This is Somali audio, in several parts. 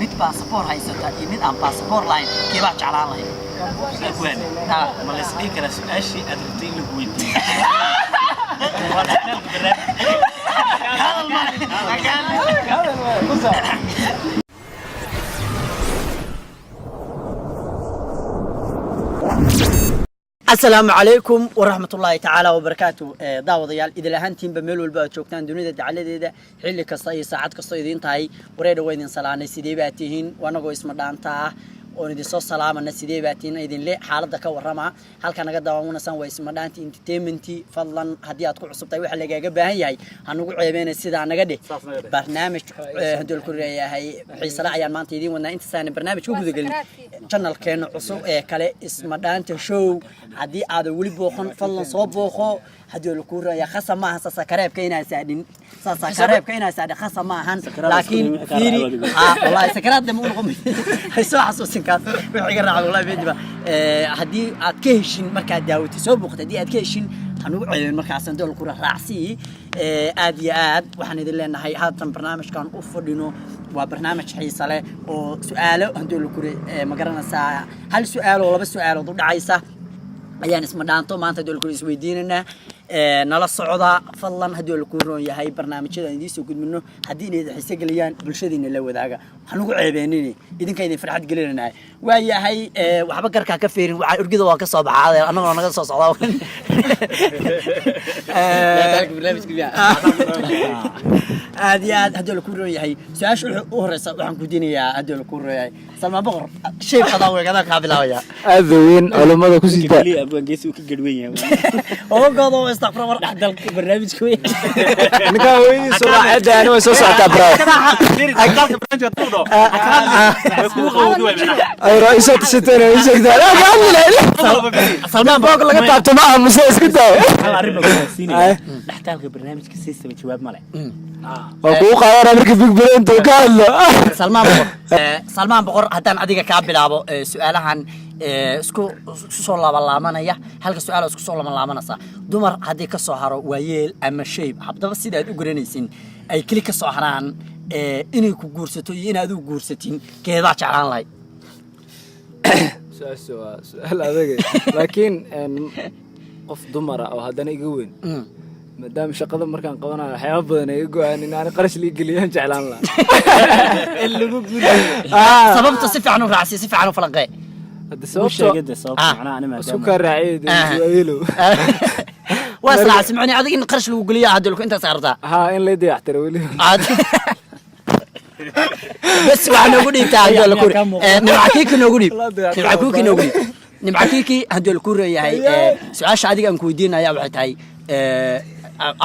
Mid baasaboor haysata iyo mid aan baasaboor lahayn, keebaa jeclaan lahayd? Abwaan, ma la isdhihi karaa su-aashii aad rabtay in lagu weydiiyo waa dhextaalka barnaamijka? Hadal male. Asalaamu calaykum waraxmatullaahi tacaala wabarakaatu. Daawadayaal, idil ahaantiinba meel walba aad joogtaan dunida dacaladeeda, xilli kasta iyo saacad kastoo idiin tahay, wareedha waa idin salaanay. Sidee baa tihiin? Anagoo isma dhaanta ah oon idinsoo salaamana. Sidee baa tihiin idinle? Xaaladda ka warrama. Halka naga daawanaysaan waa Isma Dhaanta Entertainment. Fadlan, haddii aad ku cusub tahay, waxa lagaaga baahan yahay hanugu ceebeena, sidaa naga dheh. Barnaamij hadduu ku leeyahay xiisale ayaan maanta idiin wadnaa. Intaasaan barnaamij ku gudagelin, channelkeena cusub ee kale, Isma Dhaanta Show, haddii aadan weli booqan, fadlan soo booqo. Haddii lakuu raya, khasab maahan sasakareebka inaad saadhin, sasakareebka inaad saadhin khasab ma ahan, laakiin fiiri. Ha, wallahi sakaraad dama u noqon, hay soo xasuusin kaas wixii iga raaca wallahi bediba. Haddii aad ka heshin markaad daawatay, soo booqatay, haddii aad ka heshin, hanugu ceebin markaas dool kura raacsii. Aad iyo aad waxaan idin leenahay, haatan barnaamijkan u fadhino waa barnaamij xiise leh oo su-aalo haddii la kure ma garanaysaa, hal su-aal oo laba su-aalood u dhacaysa ayaan Isma Dhaanto maanta haddii la kure isweydiinaynaa. Nala socda fadlan. Haddii la kuu roon yahay, barnaamijyada aan idiin soo gudbino, haddii inay xiise geliyaan, bulshadiina la wadaaga. Hanugu ceebeenini, idinka idin farxad gelinanaa. Waayahay, waxba garkaa ka feerin, waxaa urgida waa ka soo baxaa, annagoo naga soo socda. Aad iyo aad haddii la kuu roon yahay, su-aasha u horeysa waxaan ku dinayaa, haddii la kuu roon yahay, Salmaan Boqor, shayb adaa weeg, adaa kaa bilaabaya. Aada weyn culummada ku sitaa. Keliya abwaan geesi uu ka garwen yahay. Ogoodo istakfir war. Dhexdalka barnaamijka wey. Ninkaa hooyadiisu raacada ani way soo socotaa, bro. Ay ra-iisoo tashateen ay sheegtaan. Salmaan Boog laga taabto ma aha, muse isku daay. Hal arrin baan ku fahansiinaya: dhextaalka barnaamijka system jawaab ma leh. Waa kugu qaadana marka Big Brain intuu ka hadlo. Salmaan Boqor, Salmaan Boqor, haddaan adiga kaa bilaabo, su-aalahan isku soo laabalaamanaya, halka su-aal isku soo laabalaamanaysa: dumar haddii ka soo haro waayeel ama shayb, haddaba sida aad u garanaysin ay keli ka soo haraan, inay ku guursato iyo inaad u guursatin, keedaa jeclaan lahayd? Su-aasha waa su-aal adag, laakiin qof dumara oo haddana iga weyn, maadaama shaqada markaan qabanayo waxyaaba badan ay iga go-aan, in aan qarash lii geliyaan jeclaan lahaa. In lagu guuriyo. Sababta si fiican u raacsi, si fiican u falanqee. Hadda u sababto sheegade sababta. Ah. Macnaha ani isku maadaama kaa raaciyay waayeelow. Waa israacsi, macnii adig in qarash lagu geliyo hadda intaas artaa. Haa, in lay dayactiro weli. Bas, waxaa noogu dhiibtaa haddii la kuri Kaa muuqda. Nimca Kiiki noogu dhiib. La dayactiro. Nimca Kiiki noogu dhiib. Nimca Kiiki, haddii la ku reeyahay, su-aasha adiga aan ku weydiinaya waxay tahay,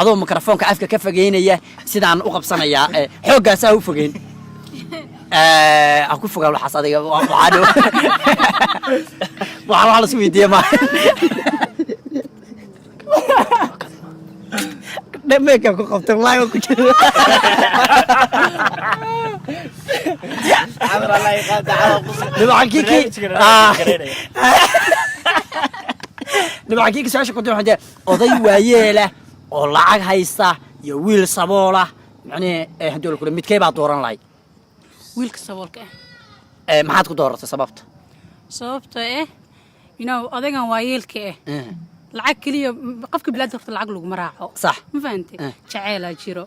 adoo mikrofoonka afka ka fogeynaya sidaan u qabsanayaa, xooggaas ha u fogeyn. Ha ku fogaan waxaas adiga. Waxaa dhow waxaa lasu weydiiya ma meeka ku qabtay, wallahi waa ku jira. Nimca Kiiki. Nimca Kiiki, su-aasha ku waxaa oday waayeela oo lacag haysta iyo wiil saboola, macnihi haddii la kula, midkee baa dooran lahayd? Wiilka saboolka ah. Maxaad ku dooratay? Sababta? Sababtoo ah odaygan waayeelka ah lacag keliya qofka bilaad horta lacag laguma raaco. Ma fahantay? Jaceelaa jiro.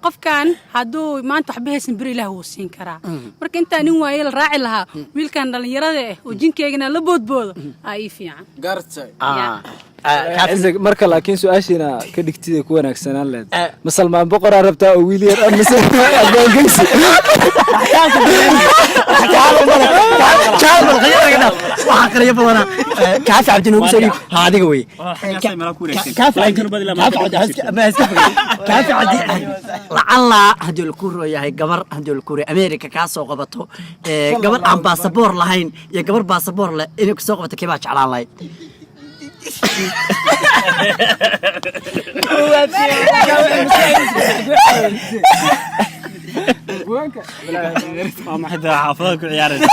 Qofkan hadduu maanta waxba haysan, beri Ilaah wuu siin karaa. Marka intaa nin waayeel raaci lahaa, wiilkan dhallinyarada ah oo jinkeygana la boodboodo aa ii fiican. Gartay. Kaafi. Marka laakiin su-aashiina ka dhigtida ku wanaagsanaan lahayd: ma Salmaan Boqoraa rabtaa oo wiil yar ah mise abwaangeysi? Waxaa qariyo badanaa. Kaafi Cabdi noogu soo dhiib. Ha, adiga wey. Kaafi Cabdi, Kaafi Cabdi, ma iska fogey. Kaafi Cabdi, lacallaa haddii laku rooyahay, gabar haddii laku rooyahay America kaa soo qabato, gabar aan baasaboor lahayn iyo gabar baasaboor leh inay kusoo qabato, kee baa jeclaan lahayd? Waa maxay daa xaafadaha ku ciyaaraysa?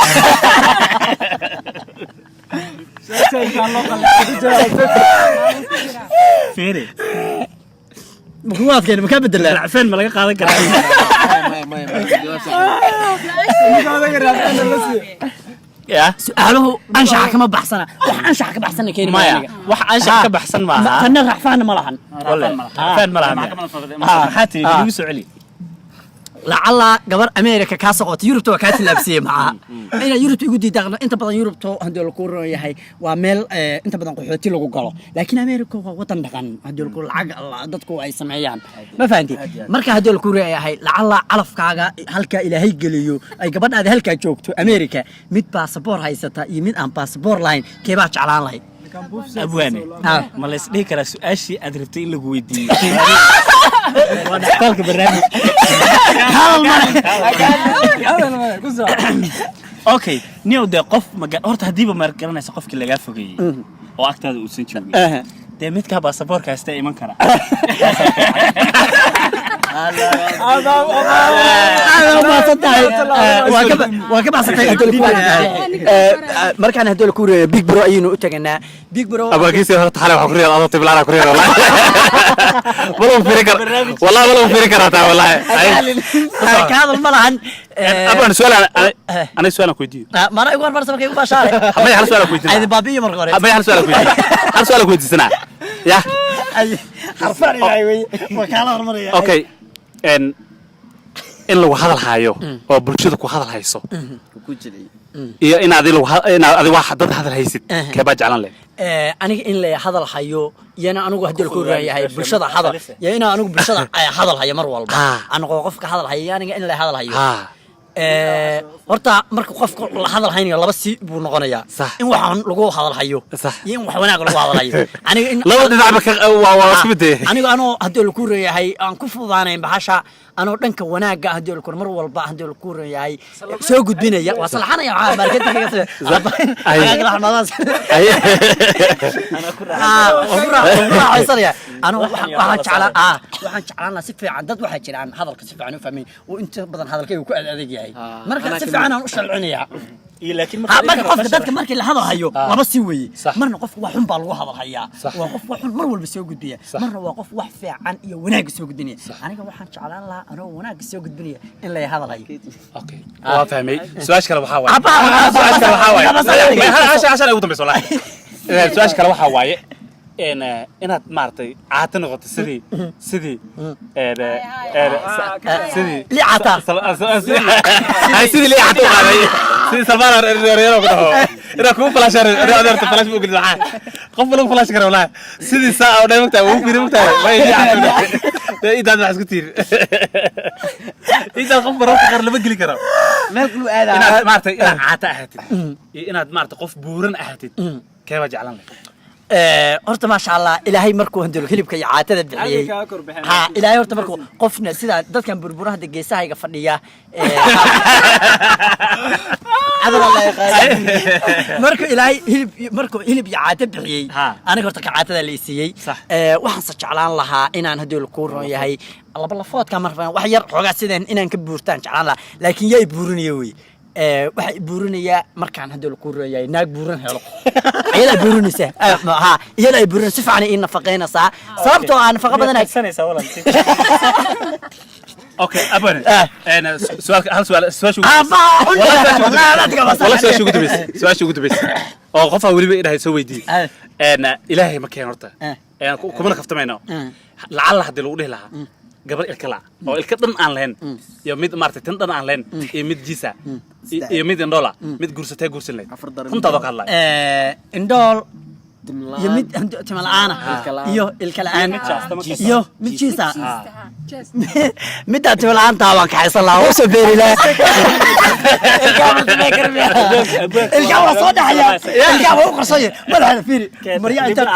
Fiiri. Makuwaadkeena makaa bedelaa? Racfeen ma laga qaadan karaa? Maya, maya, maya, jawaab sax. Odaga raafana la siiyo. Ya. Su-aaluhu anshaxa kama baxsana, wax anshaxa ka baxsana keeni Maya, wax anshax ka baxsan maaha. Tanna racfaana ma lahan. Walle racfaan ma laha miya? Maxaa tiri? Igu soo celi. Lacala gabar America kaa soqotay, Yurubta waa kaa tilaabsiyey, maxaa inaad Yurubta igu diidaa? Inta badan Yurubta haddii lagu roon yahay waa meel inta badan qaxooti lagu galo, laakiin America waa wadan dhaqan haddii lagu lacag dadku ay sameeyaan, ma fahanti? Marka haddii lagu roon yahay, lacala calafkaaga halkaa Ilaahay geliyo, ay gabadhaada halkaa joogto America, mid baasaboor haysata iyo mid aan baasaboor lahayn, keebaa jeclaan lahayd? Abwaane, ma la isdhihi karaa su-aashii aad rabtay in lagu weydiiyo waa dhextaalka barnaamij? Hadal male. Hadal male, ku soo. Okay, niyow, dee qof maga horta haddiiba maar garanaysa qofkii lagaa fogeeyey oo agtaada uusan joogin, dee midkaa baasaboorka haystee iman kara. Aad u mahadsan tahay. Waa ka baxsantay haddii lagu leeyahay. Markaan haddii lagu leeyahay, Big Bro ayaynu u taganaa, Big Bro. Abaakiisi horta xalay waxaa ku riyaad adoo tiblaana ku riyaad, wallahi malagu fiirin kar, wallahi malagu fiirin karaa taa, wallahi. Ka hadal ma lahan. Abaan su'aal, anay su'aal aan ku weydiiyo. Mana igu hormarsa markay igu baashaale. Maya, hal su'aal aan ku weydiinaa. Aydi baabi'iyo marka hore. Maya, hal su'aal aan ku weydiiyo, hal su'aal aan ku weydiisanaa ya. Xarfaan Ilaahay weye, waa kaala hormaraya. Okay, in lagu hadal hayo oo bulshada ku hadal hayso iyo in adi lagu inaad adi wax dad hadal haysid, keebaa jeclaan leh? Aniga in la hadal hayo iyana anigu haddii laku yahay bulshada hadal iyo inaan anigu bulshada hadal hayo mar walba, anigoo qofka hadal hayo iyo aniga in la hadal hayo. Horta marka qofka la hadal haynayo laba si buu noqonayaa: in waxaan lagu hadal hayo iyo in wax wanaag lagu hadal hayo. Aniga in Laba dhinacba ka waa isku mid. Aniga anoo haddii laku reeyahay aan ku fududaanayn bahasha, anoo dhanka wanaagga haddii laku mar walba haddii laku reeyahay soo gudbinaya, waa salaxanaya, waxaa marketinga ku raaxaysanaya. Anoo waxaan jeclaan lahaa si fiican. Dad waxaa jiraan hadalka si fiican u fahmayn oo inta badan hadalkayga ku adag yahay, marka si fiican aan u shalcinayaa. Laakiin marka qofka dadka markii la hadal hayo laba si weeye: marna qofka wax xun baa lagu hadal hayaa, waa qof wax xun mar walba soo gudbiya, marna waa qof wax fiican iyo wanaag soo gudbinaya. Aniga waxaan jeclaan lahaa anoo wanaag soo gudbinaya in la hadal hayo. Okay, waa fahmay. Su-aasha kale waxaa waaye, su-aasha kale waxaa waaye, hal ugu dambaysa wallahi. Su-aasha kale waxaa waaye inaad maaragtay caata noqoto sidii sidii Liicata. Ay, sidii liicata u qaaday, sidii Salmaan reero ku dhaho inaad kugu falaashaan adeerta falaash ma ogolid, maxaa qof lagu falaash kara wallahi, sidii saa oo dhan mogtahay ugu fiiri mogtahay way liicata dee intaad wax isku tiiri, intaad qof mararka qaar lama geli karo. Meel kalu aadaa. Inaad maaragtay inaad caata ahaatid iyo inaad maaragtay qof buuran ahaatid, keebaa jeclan leh? Horta maasha Allah, Ilaahay markuu handalo hilibka iyo caatada bixiyey, Adiga kaa kor bixin. Ha, Ilaahay horta markuu qofna sida dadkan burbura hadda geesahayga fadhiya, cadal Allah yaqaan, markuu Ilaahay hilib, markuu hilib iyo caata bixiyey, aniga horta ka caatada la isiiyey. Waxaan se jeclaan lahaa inaan haddii lakuu roon yahay laba lafoodka mar wax yar xoogaa sideen inaan ka buurtaan jeclaan lahaa, laakiin yaa i buurinaya wey? Waxaa i buurinayaa markaan haddii lakuu roon yahay naag buuran helo, iyadaa buurinaysa. Ha, iyada ay buurin, si fiican ii nafaqaynaysaa, sababtoo ah nafaqa badan ay Tagsanaysaa walaal. Okay, abane su'aal, hal su'aal, su'aasha ugu Aabbaha. Wala su'aasha ugu dambaysa, su'aasha ugu dambaysa oo qofaa weliba idhahay soo weydiiyey. Ilaahay ma keen horta, kumana kaftamayno, lacalla haddii lagu dhihi lahaa gabar ilka la oo ilka dhan aan lahayn iyo mid maaragtay tan dhan aan lahayn iyo mid jiisa iyo mid indhoola, mid guursatee guursan lahayd? Runtaadoo ka hadlaya. Indhool iyo mid tima la'aana iyo ilka la'aan iyo mid jiisa, middaa tima la'aantaa waan kaxaysan lahaa, waa usoo beeri lahaa. Ilkaa waa soo dhaxaya, ilkaa waa u qarsanya, madaxda fiiri, maryaa intaan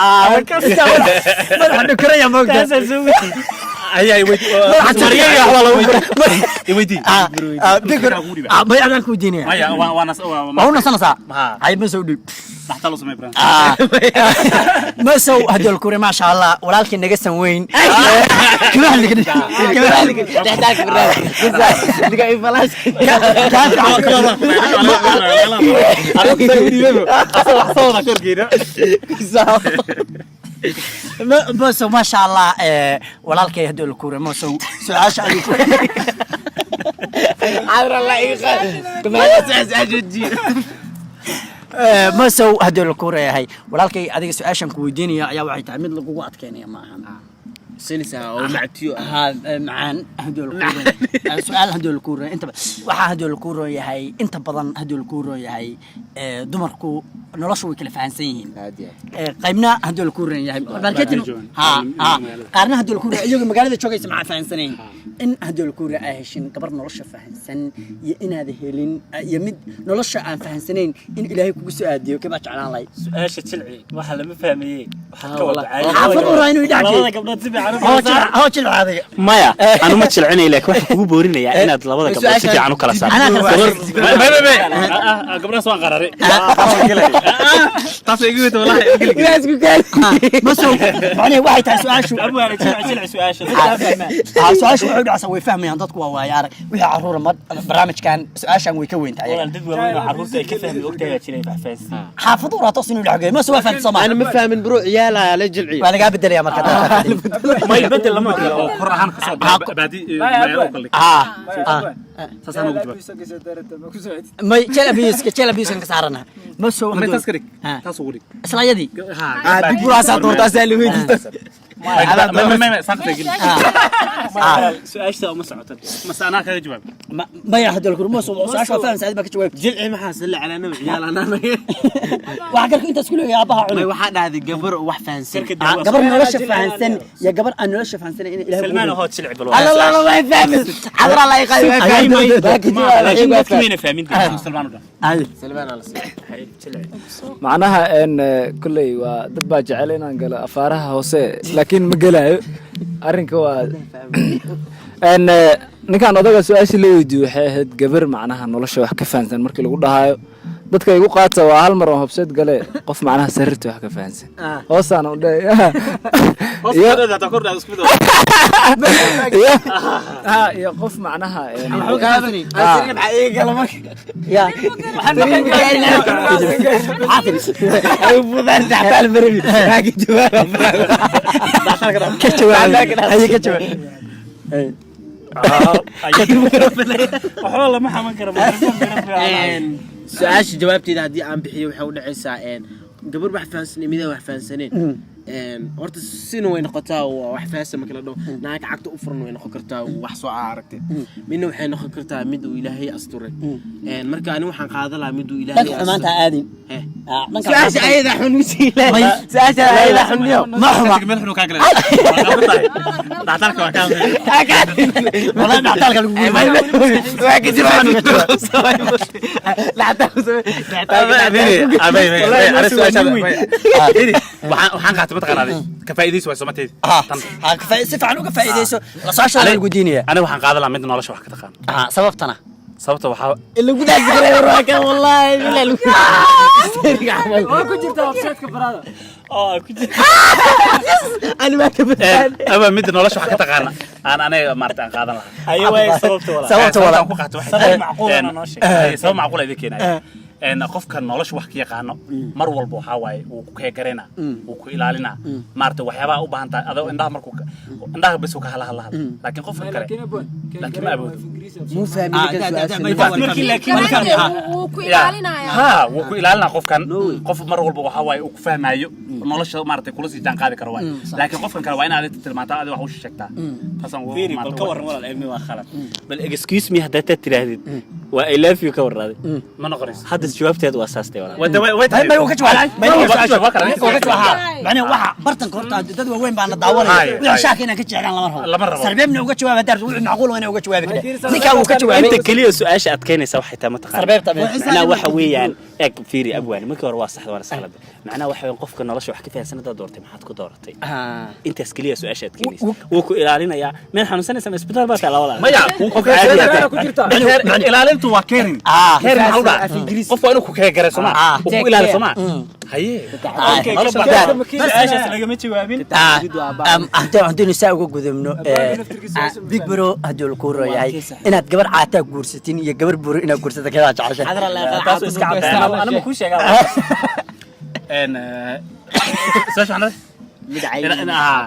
intaa madaxa dhukaraya moogta. Ayaa weydii. Madaxa Maryaga waxbaa lagu weydii. Bikr may adaan ku weydiinaya. Maya, waa waa Waa u nasanaysaa. Ha. Ay, ma soo dhiib. Dhaxtal u samey, Ibrahim. Masow haddii alkure, maasha Allah, walaalkii naga san weyn. Kama hadli kadib, kama hadli kadib. Dhexdhexaadka barnaamij. Diga i falash. Masow, maasha Allah, walaalkay haddii alkure, masow su-aasha adigu. Cadar Allah iga qaad. Kumaada. Masow, haddii la kuurayahay walaalkay, adiga su-aashan ku weydiinaya ayaa waxay tahay mid lagugu adkeynaya ma ahan. Sinisa oo mactiyo ah. Ha, macaan haddii la kuurayahay su-aal, haddii la kuurayahay inta waxaa haddii la kuuran yahay inta badan, haddii la kuuran yahay dumarku nolosha way kala fahansan yihiin. Aad iyo aad. Qaybna haddii la kuuran yahay marketing ha ha, qaarna haddii la kuuran iyagu magaalada joogaysa maxaa fahansanayn in haddii la kuuran ay heshin gabar nolosha fahansan iyo inaad helin iyo mid nolosha aan fahansanayn in Ilaahay kugu soo aadiyo, kebaa jeclaan lahayd? Su-aasha jilci, waxa lama fahmayey waxaad ka wada. Xaafad u raa inuu idhac. Labada gabdhood si fiican u kala saar. Hoo jilca adiga. Maya, anu ma jilcinay, laakiin waxaan kugu boorinayaa inaad labada gabdhood si fiican u kala saarto. Anaa kala saar. Gabdhahaas waan qararay, taas iga weyta wallahi. Masow, macnaheedu waxay tahay su-aashu Abwaane, jilci, jilci su-aasha, dadka fahmaan. Su-aashu waxay u dhacsaa, way fahmayaan dadku, waa waayo arag wixii caruura ma barnaamijkan su-aashan way ka weyn tahay. Walaal, dad waaweyn oo carruurta ay ka fahmi ogtahay baa jiray faahfaahsan. Xaafad u raa toos inuu dhex geeyo. Masow, waa fahamtay Soomaa? Ana ma fahmin bro, ciyaala la jilciyo. Waa lagaa bedelaya marka. May, bedel lama ogolo. Oo kor ahaan kasoo baadi magaalo u kaldhig. Saasaan ugu jawaab. May, jel abiiska, jel abiiskan ka saarana Masow. May, taas ka dhig. Ha. Taas ugu dhig. Isla ayadii. Ah, big bro asaa doortaa la weydiista. May, may, may, saaqta geli. Su-aasha uma socoto. Mase anaa kaga jawaab? Maya, hadda la kurmo su-aasha waa fahamsa, adiga baa ka jawaab. Jilci maxaa salla calaa nabi ciyaal anaa. Waxa garku intaas ku leeyahay aabbaha May, cunay. waxaa dhahday gabar oo wax fahansan. Gabar nolosha fahansan iyo gabar aan nolosha fahansanayn in Ilaahay Salmaan, hoo jilci bal. Alla alla, way fahmin. Cadar Allah iga qaad, way fahmin. Laakiin dadku mayna fahmin. Salmaan u dhan. Salmaan ala sii. Macnaha kulley waa dad baa jecel inaan galo afaaraha hoose, laakiin ma gelaayo. Arrinka waa ninkan odaga su-aashii la weydiiyo waxay ahayd gabar macnaha nolosha wax ka fahansan. Markii lagu dhahaayo dadka igu qaata waa hal mar oo hobseed gale, qof macnaha sariirta wax ka fahansan hoosaan u dhe iyo iyo ha iyo qof macnaha Ya ka jawaab, haye, ka jawaab. Waxba lama xaman karo. Su-aasha jawaabteeda haddii aan bixiyo waxay u dhacaysaa gabar wax fahansan iyo midaan wax fahansaneen. Horta sina way noqotaa, waa wax fahansan marka la dhaho, naag cagta u furan way noqon kartaa, wax soo aragtay, midna waxay noqon kartaa mid uu Ilaahay asturay. Marka ani waxaan qaadan lahaa mid uu Ilaahay Dhanka xumaanta ha aadin. Eh. Dhanka Su-aasha ayada xun usiila, su-aasha ayada xun niyo. Ma xuma. Meel xun kaa galay dhacdalka waa kaa. Wallahi dhacdalka lagu guuri. Waa ka jawaab. Waxaan qaatay mataqaanaa ka faa'iidaysi waa somateedi. Ha, si fiican uga faa'iidayso la su-aasha lagu diinaya. Aniga waxaan qaadan lahaa mid nolosha wax ka taqaan. Sababtana? Sababta waxaa Lagu daasigaray warwaaka, wallahi billahi lagu Waa ku jirtaa website-ka barada. Oo ku jirta. Ani waa ka badbaad. Aba mid nolosha wax ka taqaana aan aniga maarata aan qaadan lahaa. Ayo waay, sababta walaal? Sababta walaal. Sababta aan ku qaato waxay Sabab tahay- macquulana noo sheeg. Sabab macquul idin keenaya. Qofka nolosha wax ka yaqaano mar walba waxaa waaye wuu ku keegareynaa, wuu ku ilaalinaa, maarata waxyaabaha u baahan tahay adoo indhaha markuu indhaha bes uu ka hala hadla, laakiin qofka kale laakiin ma awoodo. Muu fahmin ninkan su-aasha. Markii laakiin Wuu ku ilaalinayaa. Ha, wuu ku ilaalinaa qofkan. Qof mar walba waxaa waaye uu ku fahmaayo nolosha, maarata kula sii jaan qaadi karo waaye, laakiin qofkan kale waa inaad tilmaantaa, adiga wax u sheegtaa, taasaan ugu Fiiri, bal maarata ka warran walaal, cilmi waa khalad. Bal excuse me, haddaad taad tiraahdid waa "I love you", ka warraaday. Ma noqonayso. Hadda jawaabteedu waa saastay walaal. Way tahay. May, ka jawaab. May, Waa ka ka jawaab. jawaab, waa Ka jawaab. Macnaheedu waxa bartanka horta dad waaweyn baa na daawanaya. Hay, wixii hay. shaaka inaan ka jeexdaan lama rabo. Lama rabo. Sarbeebna uga jawaab haddaad wixii macquul waa inay uga jawaabi kartaa. Ninkaa wuu ka jawaabay. Inta keliya su-aasha adkeynaysa waxay tahay mataqaana Sarbeebta mee. Macnaha waxa weeyaan, eeg, fiiri abwaani, markii hore waa saxda waana saxlada. Macnaha waxa weeyaan qofka nolosha wax ka fahansan haddaad dooratay, maxaad ku dooratay? Intaas keliya su-aasha adkeynaysa. Wuu ku ilaalinayaa, meel xanuunsanaysa ma isbitaal baa taa labada. Maya, wuu ku Caadi ah. Ku jirtaa. Ilaalintu waa caring. Caring maxaa lagu dhahaa? Qof waa inuu ku keegare soma, uu ku ilaaliyo soma, haye. Okay, Nolosha ka bax. baa- Su-aashaas lagama jawaabin. Haddaynu saa uga gudubno, big bro, haddii lagu rooyahay inaad gabar caataa guursatin iyo gabar buro inaad guursata, kedaa jeceshay? Taas iska caddayn, anama kuu sheegaa. Su-aasha maxaa? Mid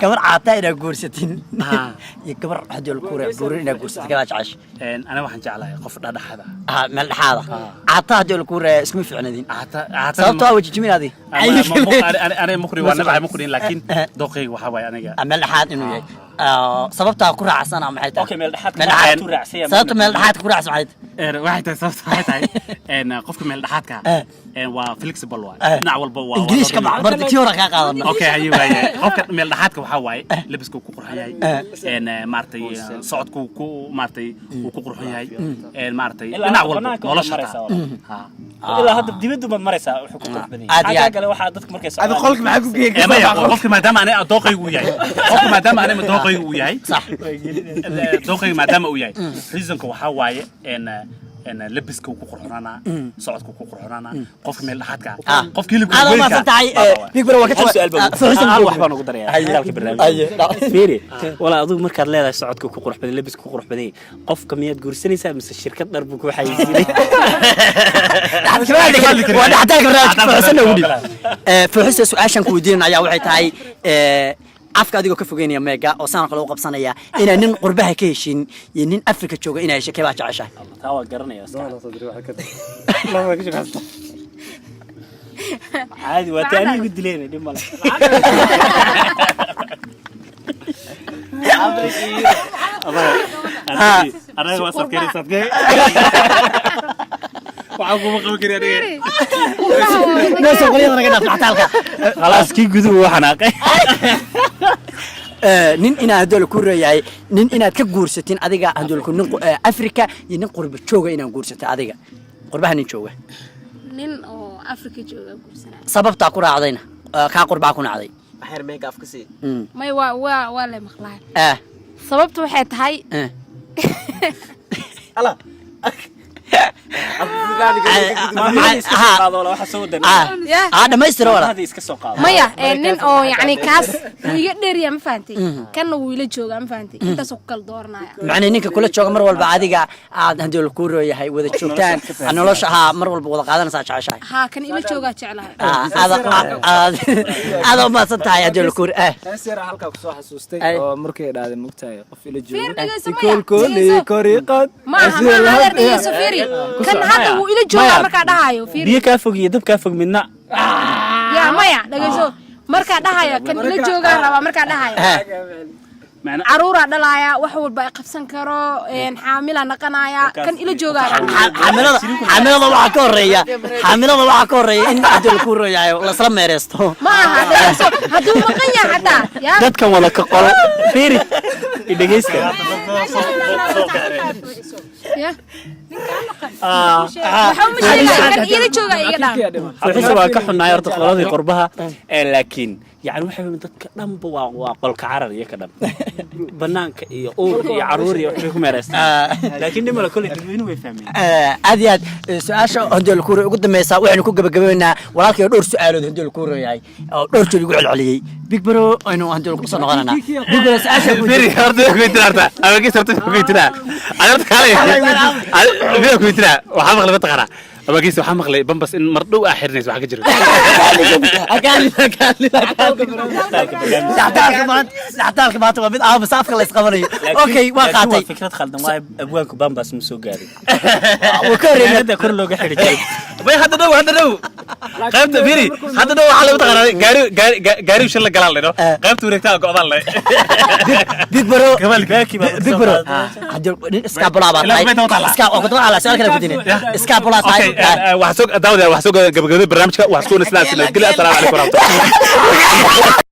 gabar caataa inaad guursatin iyo gabar haddii la kuure buurin inaad guursatin, gabar jecesha? Aniga waxaan jeclahay qof dhadhaxada. Ah, meel dhexaada. Caataa haddii la kuure iskuma fiicnadin. Caata. Sababtoo ah wajijimin adi. Aniga muqri waa nabcahay, muqrin, laakiin dooqayga waxaa waaye aniga meel dhexaad inuu yahay. Sababtaa ku raacsana maxay tahay? Okay, meel dhexaadka Meel dhexaad. ku raacsan yahay. Sababta meel dhexaadka ku raacsan maxay tahay? Waxay tahay, sababta waxay tahay qofka meel dhexaadka waa flexible waay, dhinac walba waa Ingiriish ka bax barda, tii hore kaa qaadana. Okay, haye, waaye qofka meel dhexaadka waxaa waaye labiska uu ku qurxan yahay, maaragtay, socodku ku maaragtay uu ku qurxan yahay, maaragtay Ilaa dhinac hadda walba banaanka nolosha maraysaa. taa. Walaal. Ilaa hadda dibaddu baad maraysaa, wuxuu ku qurux badan yahay. Aad iyo Xaggaa aad. kale waxaa dadka markay Adi socdaan. qolka maxaa ku geeyay? Maya, qofka maadaama aniga dooqaygu uu yahay, qofka maadaama aniga dooqaygu uu yahay, Sax. Dooqayga maadaama uu yahay, reasonka waxaa waaye labiska uu ku qurxonaanaa, socodka ku qurxonaanaa, qofka meel dhexaadka ah, qofka hilibka Aad weynka umahadsan tahay, Big Bro, waa ka Hal su'aal baan hal wax baan ugu darayaa dagaalka barnaamijka. Fiiri walaa, adigu markaad leedahay socodka ku qurux badan, labiska ku qurux badan yahay, qofka miyaad guursanaysaa mise shirkad dhar buu ku xayeysiinay? Waa dhextaalka barnaamijka. Fuuxisana ugu dhiib. Fuuxisa, su-aashan ku weydiinana ayaa waxay tahay, afka adigoo ka fogeynaya meega oo saan kale u qabsanaya, inaa nin qurbaha ka heshin iyo nin Afrika jooga inaa hesho, keebaa jeceshahay? Taa waa garanaya, iska cad. Caadi waa taa, anigu dileen, dhib male. Anaga waa sadkeen sadkeen, waxaan kuma qaban kari aniga. Meesha qolyada naga dhaaf dhextaalka. Khalaas, kii guduhu wuu xanaaqay. Nin inaad haddii la ku reeyahay, nin inaad ka guursatin adiga haddii la ku nin Afrika iyo nin qurba jooga inaad guursato adiga, qurbaha nin jooga? Nin oo Afrika jooga guursanaya. Sababtaa ku raacdayna, kaa qurbaa ku nacday? Waxyar meega afka sii. May, waa le maqlahay. Sababtu waxay tahay Ala. Maamada iska soo qaado wala waxa soo wadan. Ya. Dhamaystira wala. Maamada iska soo qaado. Maya, nin oo yacni kaas wuu iga dheeryaa, ma fahantay? Kanna wuu ila joogaa, ma fahantay? Intaasoo ku kala dooranaya. Macnaa ninka kula jooga mar walba adiga aad haddii la kuu rooyahay wada joogtaan, aad nolosha haa mar walba wada qaadanaysaa jeceshahay? Haa, kan ila joogaa jeclahay. Aad aad umahadsan tahay haddii la kuu Hees yar halkaa kusoo xasuustay Ay. oo markay dhahday, mugtahay qof ila joogo. Fiir, dhegeyso, maya. Koolkooley Dhegeyso. koriiqad. Ma aha, ma aha, adeer, dhegeyso, fiiri, kan hadda wuu ila joogaa markaa dhahayo, fiiri. Biyo kaa fog iyo dab kaa fog midna. Ya, maya, dhegeyso, markaa dhahaya kan ila joogaa rabaa, markaa dhahaya Macna caruuraa dhalaaya, wax walba ay qabsan karo, xaamila naqanaya, kan ila joogaa rabaa. Xaamilada waxaa ka horeeya, xaamilada waxaa ka horeeya in haddii la kuu rooyahay lasla meereysto. Ma aha, dhegeyso, hadduu maqan yahay xataa ya. Dadkan wada ka qola, fiiri, dhegeysta. Ya, waxa uma sheegaya kan ila joogaa iga dhaan. Fuxisa waa ka xunnaay horta qoladii qurbaha, laakiin yani waxay weyn dadka dhanba waa qolka carar iyo ka dhan banaanka iyo uur iyo caruur iyo waxbay ku meereystaan, laakiin dhimala kolley dadweynuhu way fahmeen. Aad iyo aad. Su-aasha haddii la kuu ugu dambeysa waxaynu ku gabagabaynaynaa walaalkay dhowr su-aalood haddii la kuu rooyahay oo dhowr jeer igu celceliyey, Big Bro, aynu haddii ku soo noqonanaa. Big Bro, su-aasha ku Firi, horta ku weydiinaa, horta abagiis, horta ku weydiinaa ani, horta kaalay ani ku weydiinaa. Waxaa maqlay, mataqaanaa abagiis, waxaa maqlay bambas in mar dhow aa xirinayso, waxa ka jiro? Dhextaalka maanta waa mid aamus afka la isqabanayo. Okay, waa Laakiin qaatay. Waa fikrad khaldan waayo abwaanku bambas ma soo gaarin. Wuu ka horreeyay. Fanaanada kor looga xidhi jiray. Bay hadda dhow, hadda dhow qaybta, firi, hadda dhow waxaa lagu taqaanaa gaari gaari gaari shil la galaan leno, qaybta wareegtaa go'daan le. Big Bro. Baaki baa Big Bro, haddii nin iskaabulaa baa Ilaa tahay kubeyta waa taallaa. Iska oo kudaba ala su'aal kale ku dine iskaabulaa tahay. Okay, waxaa soo daawada, waxaa soo gabagabay barnaamijka, waxaa soo sidaas nabadgelyo. Assalaamu calaykum waraxmatullahi.